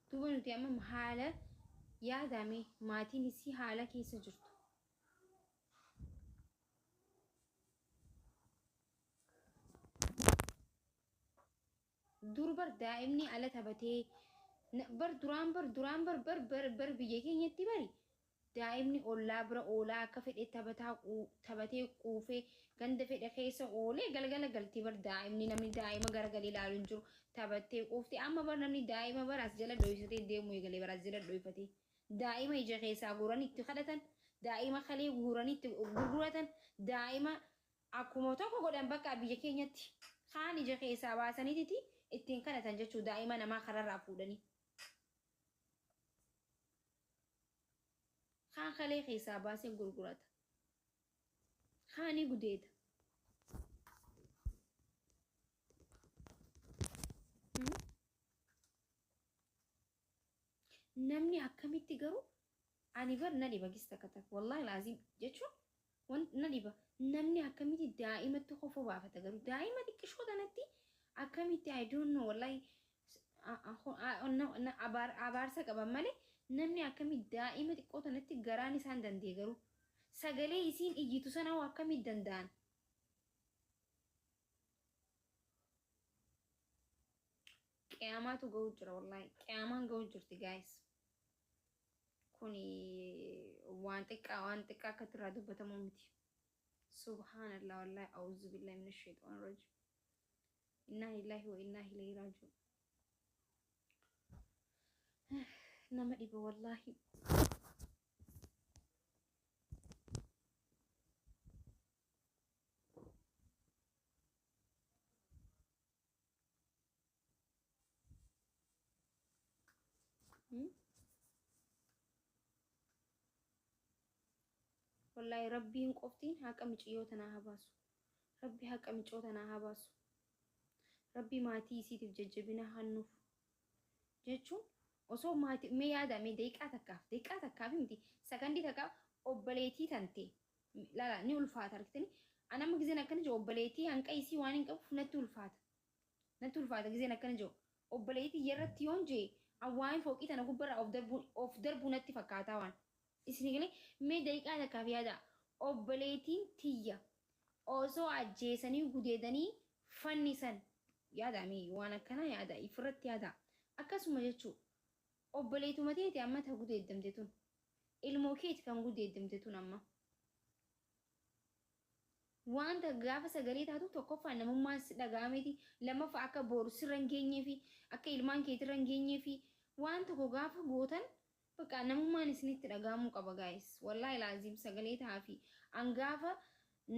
Duuba nuti amma haala yaadame maatiin isii haala keessa jirtu. Dur bar daa'imni ala taphatee bar duraan bar duraan bar bar bar bar biyya keenyatti bari daa'imni ollaa bira oolaa akka fedhe taphataa taphatee quufee ganda fedhe keessa oolee galgala galti bar daa'imni. Namni daa'ima garagalee ilaalu hin jiru, taphattee quufte. Amma bar namni daa'ima bar as jala dhoysatee deemu eegalee, bar as jala dhoyfatee daa'ima ija keessaa guuranii itti kadhatan, daa'ima kalee guuranii itti gurguratan, daa'ima akkuma tokko godhan. Bakka biyya keenyatti kaan ija keessaa baasaniititi ittiin kadhatan jechuu, daa'ima namaa kararraa fuudhanii. Kaan kalee keessaa baasee gurgurata. Kaanii gudeeda. Namni akkamitti garuu, ani bar na dhiba gis takka takka, wallaahi laazim jechuun na dhiba. Namni akkamitti daa'imatti kofoo baafata garuu? Daa'ima xiqqishoo tanatti akkamitti? I don't know, wallahi abaarsa qaban malee, namni akkamitti daa'ima xiqqoo tanatti garaan isaan danda'e garuu? Sagalee isiin iyyitu sana hoo akkamitti danda'an? Qiyaamaatu ga'uu jira, wallahi qiyaamaan ga'uu jirti, guys. Kuni waan xiqqaa, waan xiqqaa akkatti irraa dubbatamuu miti. Subhaanallah, wallahi, a'uuzu billahi minash shayxaanir rajiim, innaa lillahi wa innaa ilayhi raaji'uun. Nama dhiba, wallahi. Wallahi rabbiin qoftiin haqa miciyyoo tanaa haa baasu. Rabbi haqa micoo tanaa haa baasu. Rabbi maatii isiitiif jajjabina hannuuf. Jechuun osoo maatii, mee yaada, mee daqiiqaa takkaaf, daqiiqaa takkaaf miti, sakandii takkaaf obboleetii tante laala, ni ulfaata. Argitanii, an amma gizeen akkana jiru obboleetii hanqa isii waan hin qabuuf natti ulfaata. Natti ulfaata gizeen akkana jiru. Obboleetii yerratti yoon jee an waa'een fooqii tana gubbarraa of darbuun of darbuu natti fakkaataa waan. Isin galee? Mee daqiiqaa takkaaf yaada, obboleetiin tiyya osoo ajjeesanii gudeedanii fannisan yaada. Mee waan akkanaa yaada, ifirratti yaada. Akkasuma jechuu obboleetuma teeti amma ta gudeeddamte tun, ilmoo keeti kan gudeeddamte tun amma. Wanta gaafa sagalee taatu, tokkoffaa namummaan si dhaga'ameeti, lammaffaa akka boru sirra hin geenyee fi akka ilmaan keetirra hin geenyee fi waan tokko gaafa gootan bakka namummaan isinitti dhaga'amuu qaba, guys. Wallaahi laaziim sagalee ta'aa. An gaafa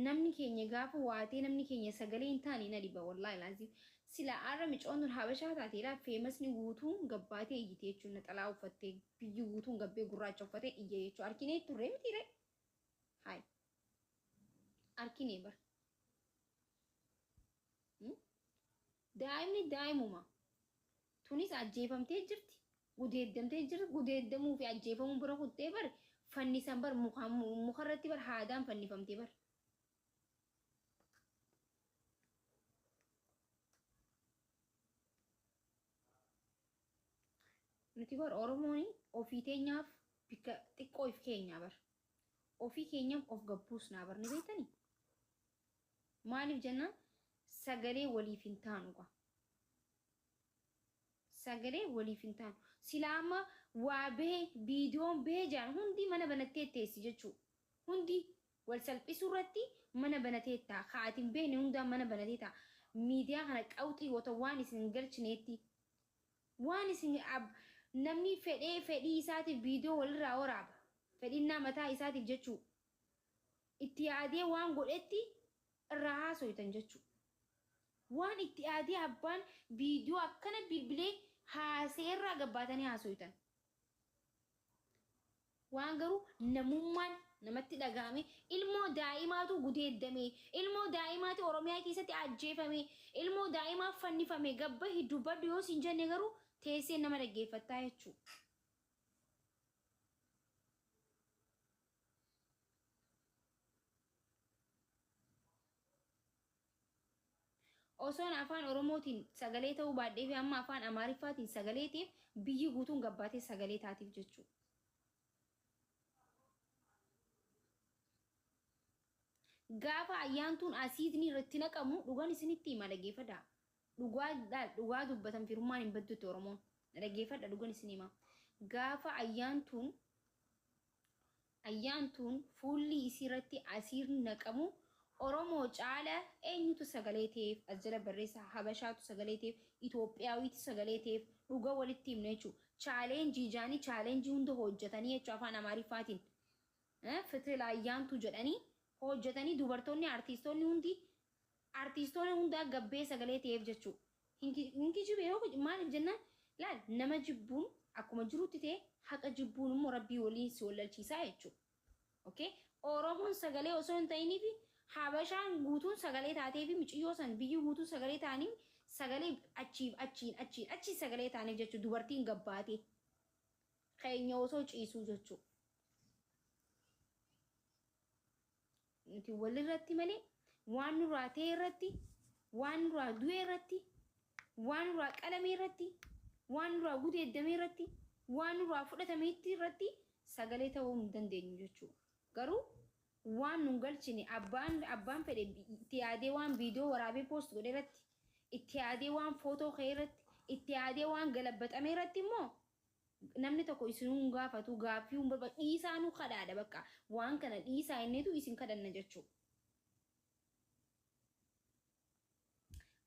namni keenya gaafa waatee namni keenya sagalee hin taane na dhiba, wallaahi laaziim. Sila arra micoon tun habashaa taate ilaa famousni guutuun gabbaatee iyyite jechuun, naxalaa uffattee biyyi guutuun gabbee gurraacha uffatee iyya jechuun arkinee turre miti ree? Hayi, arkinee bar. Daa'imni daa'imuma. Tunis ajjeefamtee jirti, gudeeddamtee jirti. Gudeeddamuu fi ajjeefamuu bira kuttee bar fannisan bar, mukarratti bar haadaan fannifamtee bar. Nuti bar Oromoon ofii teenyaaf bikka xiqqoo if keenyaa bar. Ofii keenyaaf of gabbuusnaa bar, ni beektanii? Maaliif jennaan sagalee waliif hin taanu gaa. Sagalee waliif hin taanu. Silaa amma waa bahee viidiyoon bahee jaan hundi mana banattee teessi jechuu. Hundi wal salphisuu irratti mana banatee ta'a. Ka ati hin beekne hundaan mana banatee ta'a. Miidiyaa kana qawxii goota waan isin hin galchineetti. Waan isin namni fedhee fedhii isaatiif viidiyoo walirraa waraaba. Fedhinnaa mataa isaatiif jechuu. Itti yaadee waan godhetti irraa haasoytan jechuu. Waan itti yaadee abbaan viidiyoo akkana bilbilee haasee irraa gabbaatanii haasoytan. Waan garuu namummaan namatti dhagahame, ilmoo daa'imaatu gudeeddame, ilmoo daa'imaatu Oromiyaa keessatti ajjeefame, ilmoo daa'imaa fannifame, gabbahi dubbadhu yoo siin jenne garuu teessee nama dhaggeeffattaa jechuu. Osoon afaan Oromootiin sagalee ta'uu baadhee fi amma afaan Amaariffaatiin sagalee ta'eef biyyi guutuun gabbaatee sagalee taatiif jechuudha. Gaafa ayyaantuun asiidni irratti naqamu dhugaan isinitti hima, dhaggeeffadhaa. Dhugaa dhugaa dubbatan firummaan hin baddutti Oromoon. Dhaggeeffadha, dhugaan isin hima. Gaafa ayyaantuun fuulli isii irratti asiirni naqamu Oromoo caala eenyutu sagalee ta'eef? As jala barreessa. Habashaatu sagalee ta'eef, Itoophiyaawiitu sagalee ta'eef. Dhuga walitti himna jechuudha. Challenge jaanii challenge hunda hojjetanii jechuudha, afaan Amaariffaatiin. "ፍትህ ለአያንቱ" jedhanii hojjetanii, dubartoonni artiistoonni hundi, artiistoonni hundaa gabbee sagalee ta'eef jechuudha. Hin kijibe yoo maaliif jennaan, laal, nama jibbuun akkuma jirutti ta'e, haqa jibbuun immoo rabbii waliin si wallalchiisaa jechuudha. Okay? Oromoon sagalee osoo hin ta'iniif Habashaan guutuun sagalee taatee fi mucayyoo san biyyi guutuun sagalee ta'anii, sagalee achiif achiin achiin achiin sagalee ta'aniif jechuudha, dubartiin gabbaatee keenya osoo ciisuu jechuudha. Nuti walirratti malee waan nurraa ta'e irratti, waan nurraa du'e irratti, waan nurraa qalame irratti, waan nurraa gudeeddame irratti, waan nurraa fudhatametti irratti sagalee ta'uu hin dandeenyu jechuudha. Garuu waan nun galchine, abbaan fedhe itti yaadee waan viidiyoo waraabee post godhe irratti, itti yaadee waan footoo ka'e irratti, itti yaadee waan galabbaxame irratti immoo namni tokko isinuu hin gaafatu, gaaffii hin barbaadu. Dhiisaa, nu kadhaadha, bakka waan kana dhiisaa innitu isin kadhanna jechuudha.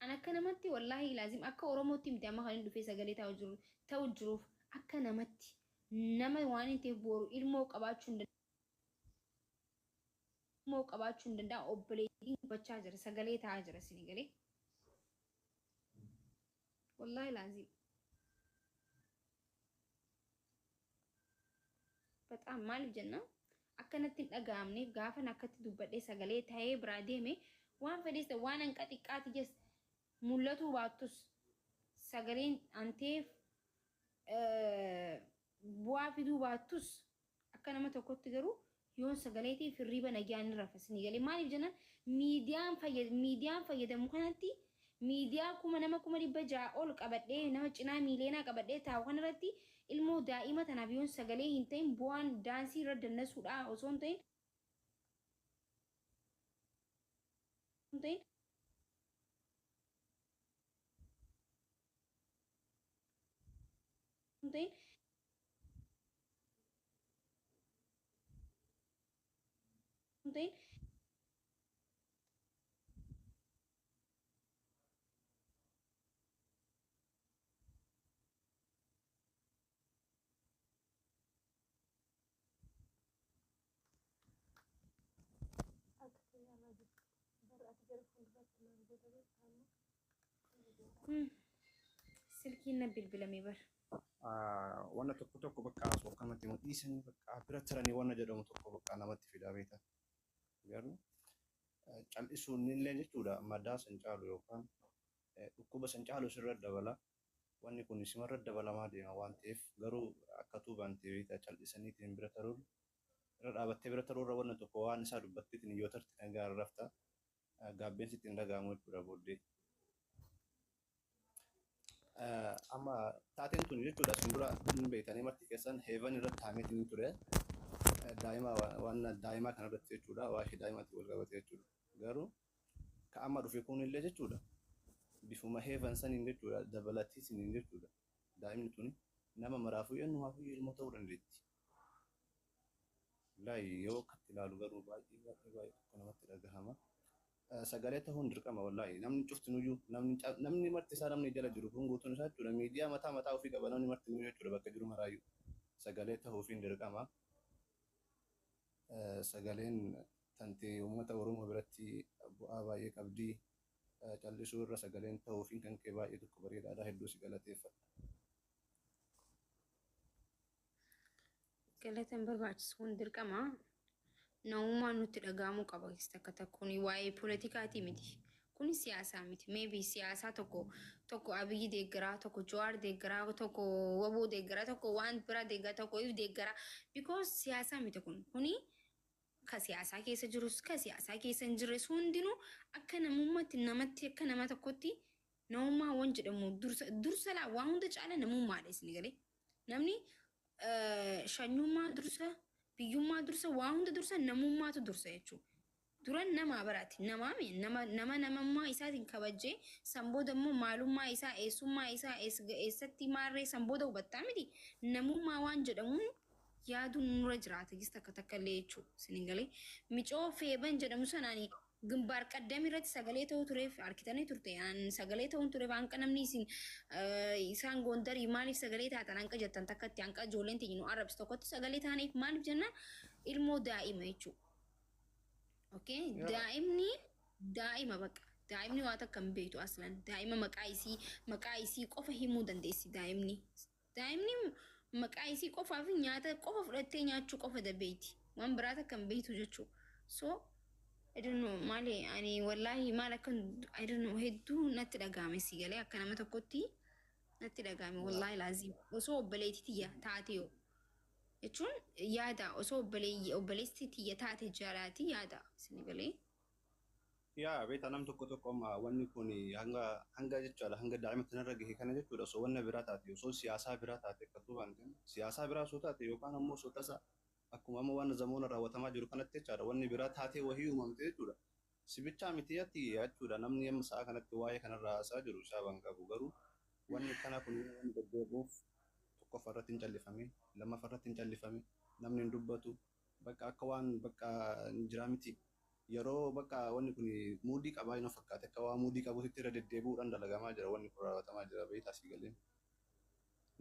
An akka namatti, wallaahi laazim, akka Oromootti miti, amma kan inni dhufee sagalee ta'u jiruuf akka namatti, nama waan hin ta'eef, boru ilmoo qabaachuu hin danda'a, obboleettiin dubbachaa jira, sagalee ta'aa jira isin galee. Wallaahi laazim. በጣም maaliif jennaan, akkanatti hin dhaga'amneef gaafan akkatti dubbadhee sagalee ta'ee biraa deeme, waan fedhees ta'e, waan hanqa xiqqaati jes mul'atuu baattus, sagaleen anteef bu'aa fiduu baattus, akka nama tokkotti garuu yoon sagaleetiif hirriba nagaan ni rafa isinii galee. Maaliif jennaan, miidiyaan fayyadamu kanatti, miidiyaa kuma nama 600,000 ol qabadhee, nama cinaa miileenaa qabadhee taa'u kanarratti, ilmoo daa'ima tanaaf yoon sagalee hin ta'in bu'aan daansii irra dannasuudha osoo hin ta'in hin ta'in hin ta'in. Akka fayyaa jirtu. Bara ati gara fuulduraatti maal goota beektaa amma? Silkiin na bilbilame bar. Wanna tokko tokko bakka asoo akkanatti immoo dhiisanii bakka bira taranii wanna jedhamu tokko bakka namatti fidaa beekta. Garuu cal'isuun illee jechuudha madaa san caalu yookaan dhukkuba san caalu sirra dabala. Wanni kun simarra dabalamaa deema waan ta'eef, garuu akka tuubaan ta'e beekta, cal'isaniitiin bira taruun irra dhaabattee bira taruurra wanna tokko waan isaa dubbatteetiin yoo tarte nagaa rafta, gaabbeen sitti hin dhaga'amu jechuudha booddee. Amma taateen tun jechuudha sun dura hin beektanii marti keessan heevan irratti haameetiin ture. Daa'ima, waan daa'imaa kanarratti jechuudha, waa'ee daa'imaatti wal qabate jechuudha. Garuu ka amma dhufe kunillee jechuudha bifuma heevan saniin jechuudha dabalatiisiniin jechuudha. Daa'imni tuni nama maraafuu eenyumaafuu ilmoo ta'uu dandeetti. Wallaahi yoo akkatti ilaalu garuu baay'ee baay'ee baay'ee tokko namatti dhagahama. Sagalee ta'uun dirqama, wallaahi namni cuftinuyyuu, namni marti isaa, namni jala jiru kun guutuun isaa jechuudha, miidiyaa mataa mataa ofii qaba namni martinuyyuu jechuudha, bakka jiru maraayyuu sagalee ta'uufiin dirqama. Sagaleen tantee uummata Oromoo biratti bu'aa baay'ee qabdi. Callisuu irra sagaleen ta'uufiin kan kee baay'ee tokko bareedaadha, hedduu si galateeffadha. Galata hin barbaachisu, kun dirqama. Namummaan nutti dhaga'amuu qaba takka takkuun, waa'ee poolitikaatii miti. Kun siyaasaa miti. Maybe siyaasaa tokko tokko Abiyyi deeggaraa, tokko Jawaar deeggaraa, tokko Waboo deeggaraa, tokko waan biraa deeggaraa, tokko if deeggaraa. Because siyaasaa miti kun. Kuni Ka siyaasaa keessa jirus ka siyaasaa keessa hin jirres hundinuu akka namummaatti namatti akka nama tokkotti namummaa waan jedhamu dursa dursa laa waan hunda caala namummaadha isin galee. Namni shanyummaa dursa, biyyummaa dursa, waa hunda dursa namummaatu dursa jechuudha. Duran namaa baraati. Namaami nama nama namummaa isaatiin kabajjee san booda immoo maalummaa isaa eessummaa isaa eessatti maarree san booda hubattaa miti. Namummaa waan jedhamuun yaaduun nurra jiraata gis takka takka illee jechuudha. Isin galee micoo feeban jedhamu sanaani ግንባር ቀደም irratti sagalee ta'uu tureef harkitanii turte. Sagalee ta'uun tureef hanqa namni isin isaan Gondarii maaliif sagalee taatan hanqa jettan takkatti hanqa ijoolleen teenya nu arrabsu tokkotti sagalee taaneef maaliif jennaan ilmoo daa'ima jechuudha. Okay, daa'imni daa'ima baqa. Daa'imni waa takka hin beektu aslan. Daa'ima maqaa isii qofa himuu dandeessi daa'imni. Daa'imni maqaa isii qofaa fi nyaata qofa fudhattee nyaachuu qofa dandeetti. Waan biraa takka hin beektu jechuudha. So I don't know maali ani wallaahi maal akka I don't know hedduu natti dhagahame si galee akka nama tokkotti natti dhagahame wallaahi laazim osoo obboleettii tiyya taate yoo jechuun yaada osoo obboleessi tiyya taate jaalaati yaada isin galee. Yaa beektaa nam tokko tokko amma wanni kun hanga hanga jechuudha hanga daa'ima kanarra gahe kana jechuudha osoo wanna biraa taate osoo siyaasaa biraa taate akka duubaan siyaasaa biraa osoo taate yookaan ammoo osoo tasa akkuma amma waan zamoona raawwatamaa jiru kanatti jechaadha wanni biraa taatee wahii uumamte jechuudha. Sibichaa miti yatti jechuudha namni amma sa'a kanatti waa'ee kanarraa haasaa jiru shaaban qabu garuu wanni kana kun waan deddeebi'uuf tokkoffaa irratti hin callifame, lammaffaa irratti hin callifame, namni hin dubbatu bakka akka waan bakka hin jiraa miti. Yeroo bakka wanni kun muudii qabaa yoo fakkaate akka waan muudii qabutti irra deddeebi'uudhaan dalagamaa jira wanni kun raawwatamaa jira beektaa asii galee.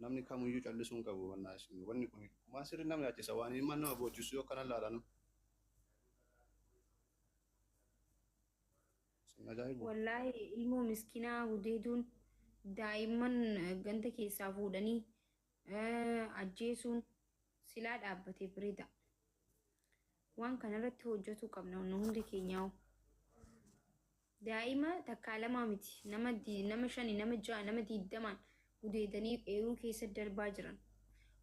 Namni kamiyyuu callisuu hin qabu mannaa isin wanni kun waan sirri nama yaachisa waan ilmaan nama boochisu yoo kana ilaalan. Isin ajaa'ibu. Wallaahi ilmoo miskinaa gudeeduun daa'imman ganda keessaa fuudhanii ajjeesuun silaa dhaabbatee bareeda. Waan kanarratti hojjetuu qabna nu hundi keenyaa. Daa'ima takkaa lamaa miti nama shani, nama ja'a, nama 20n gudeedanii eeruu keessa darbaa jiran.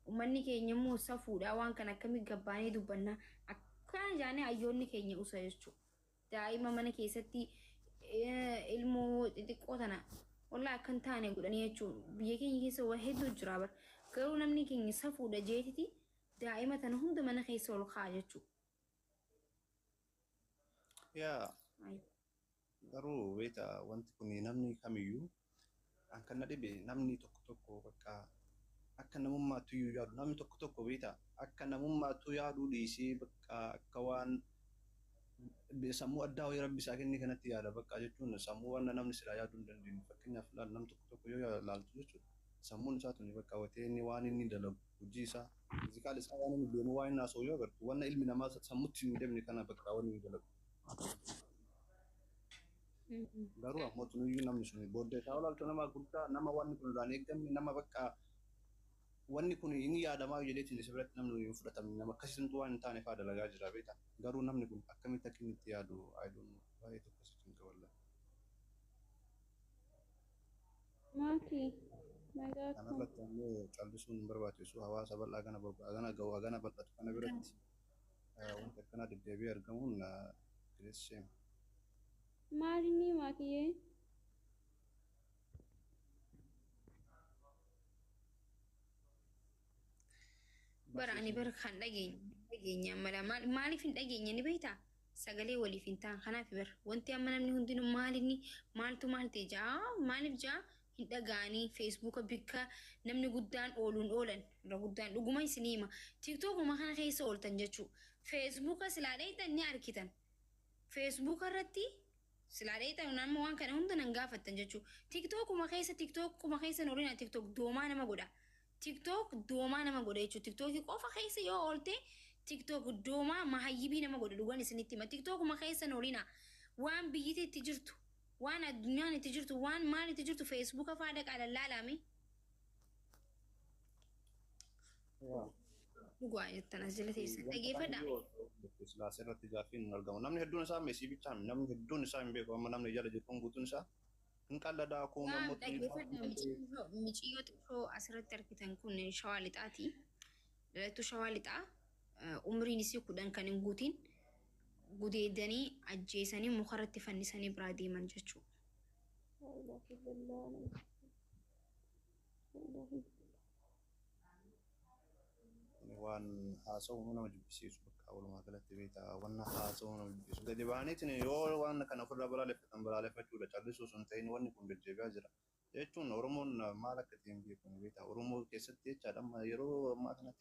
Uummanni keenya immoo safuudha waan kana akkamii gabbaanee dubbannaa akkana jaanee hayyoonni keenya usa jechuudha. Daa'ima mana keessatti ilmoo xixiqqoo tana wallaa akka hin taane godhanii jechuudha. Biyya keenya keessa waa hedduu jira bara. Garuu namni keenya safuudha jeetiti daa'ima tana hunda mana keessa ol kaa'a jechuudha. Yaa garuu beektaa wanti kun namni kamiyyuu an kan na dhibe namni tokko tokko bakka akka namummaatti iyyuu yaadu namni tokko tokko beektaa akka namummaatti yaaduu dhiisee bakka akka waan sammuu addaa wayii rabbi isaa kenne kanatti yaada bakka jechuun sammuu waan namni silaa yaaduu hin dandeenye. Fakkeenyaaf laal nam tokko tokko yoo laaltu jechuudha sammuun isaa tuni bakka watee inni waan inni dalagu hojii isaa fiizikaal isaa waan inni deemu waan inni haasa'u yoo agartu wanna ilmi namaa sammutti hin deemne kana bakka waan inni dalagu. Garuu ammoo tunuyyuu namni sun booddee isaa olaaltu nama guddaa nama wanni kun irraan eeggamne nama bakka wanni kun inni yaadamaa jedheetiin isa biratti namni hin fudhatamne nama akkasitti waan hin taane fa'aa dalagaa jira beektaa. Garuu namni kun akkamitti akka inni itti yaadu I don't know baay'ee tokko si cinqa wallaahi. Maaki, nagaa Kana akkam? irratti ammoo callisuun hin barbaachisu hawaasa bal'aa kana kana gahu kana bal'atu kana biratti wanti akkanaa deddeebi'ee argamuun it is shame. Maalinni maakiyyee? Bara ani bara kan dhageenya mala maaliif hin dhageenye ni beektaa? Sagalee waliif hin ta'an kanaaf bara wanti amma namni hundinuu maalinni maaltu maal ta'e jaa maaliif jaa hin dhaga'anii Facebooka bikka namni guddaan ooluun oolan irra guddaan dhuguma isinii hima TikTokuma kana keessa ooltan jechuu Facebooka silaa dheeytan ni argitan Facebooka irratti silaa dheeytan nama waan kana hunda nan gaafattan jechuu TikTokuma keessa TikTokuma keessa oolina. TikTok doomaa nama godha. TikTok doomaa nama godha jechuudha. TikTokii qofa keessa yoo oolte TikTok doomaa mahayyibii nama godha dhugan isinitti hima. TikTokuma keessa oolina. Waan biyyiti itti jirtu, waan addunyaan itti jirtu, waan maal itti jirtu Facebooka faa dhaqaa lallaalame. Dhugaa jettan as jala teessan. Dhageeffadha. Silaas irratti gaaffiin hin argamu. Namni hedduun isaa meesii bichaa namni hedduun isaa hin beeku amma namni jala jiru kun guutuun isaa hin qalladaa akkuma Waan ammoo dhaggeeffadha miciyyoo xiqqoo asirratti argitan kun Shawaa Lixaati. Dhalattuu Shawaa Lixaa umriin isii 10 kan hin guutin. Gudeedanii ajjeesanii mukarratti fannisanii biraa deeman jechuudha. Laa ilaaha illallah. Laa ilaaha illallah. Waan haasa'u nama jibbisiisu bakka walumaa galatti beektaa, wanna haasa'u nama jibbisiisu. Gadi ba'aniitiin yoo waan kana ofirraa balaaleffatan balaaleffachuudha, callisuu osoo hin ta'in. Wanni kun deddeebi'aa jira. Jechuun Oromoon maal akka ta'e hin beeku beektaa. Oromoo keessatti jechaadha, amma yeroo ammaa kanatti.